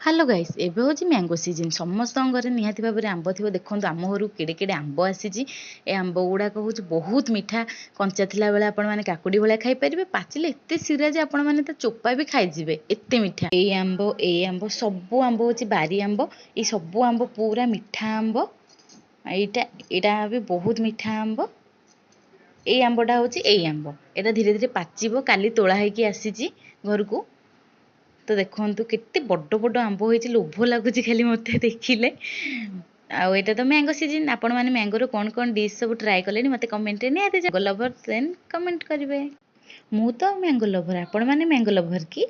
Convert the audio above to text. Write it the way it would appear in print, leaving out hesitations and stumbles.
Hello guys, ଏବେ ହେଉଛି mango season. ସମସ୍ତଙ୍କ ଘରେ ନିହାତି ଭାବରେ ଆମ୍ବ ଥିବ। ଦେଖନ୍ତୁ, ଆମ ଘରକୁ କେଡ଼େ କେଡ଼େ ଆମ୍ବ ଆସିଛି। ଏ ଆମ୍ବ ଗୁଡ଼ାକ ହେଉଛି ବହୁତ ମିଠା। କଞ୍ଚା ଥିଲାବେଳେ ଆପଣମାନେ କାକୁଡ଼ି ଭଳିଆ ଖାଇପାରିବେ। ପାଚିଲେ ଏତେ ଶିରା ଯେ ଆପଣମାନେ ତା ଚୋପା ବି ଖାଇଯିବେ, ଏତେ ମିଠା। ଏଇ ଆମ୍ବ, ଏଇ ଆମ୍ବ, ସବୁ ଆମ୍ବ ହେଉଛି ବାରି ଆମ୍ବ। ଏଇ ସବୁ ଆମ୍ବ ପୁରା ମିଠା ଆମ୍ବ। ଏଇଟା ବି ବହୁତ ମିଠା ଆମ୍ବ। ଏଇ ଆମ୍ବଟା ହେଉଛି ଏଇ ଆମ୍ବ। ଏଇଟା ଧୀରେ ଧୀରେ ପାଚିବ। କାଲି ତୋଳା ହେଇକି ଆସିଛି ଘରକୁ। ତ ଦେଖନ୍ତୁ, କେତେ ବଡ଼ ବଡ଼ ଆମ୍ବ ହେଇଛି। ଲୋଭ ଲାଗୁଛି ଖାଲି ମୋତେ ଦେଖିଲେ। ଆଉ ଏଇଟା ତ ମ୍ୟାଙ୍ଗୋ ସିଜନ୍। ଆପଣମାନେ ମ୍ୟାଙ୍ଗୋର କ'ଣ କ'ଣ ଡିଶ୍ ସବୁ ଟ୍ରାଏ କଲେଣି, ମୋତେ କମେଣ୍ଟରେ ନିହାତି ଲଭର ଦେନ୍ କମେଣ୍ଟ କରିବେ। ମୁଁ ତ ମ୍ୟାଙ୍ଗୋ ଲଭର, ଆପଣମାନେ ମ୍ୟାଙ୍ଗୋ ଲଭର କି?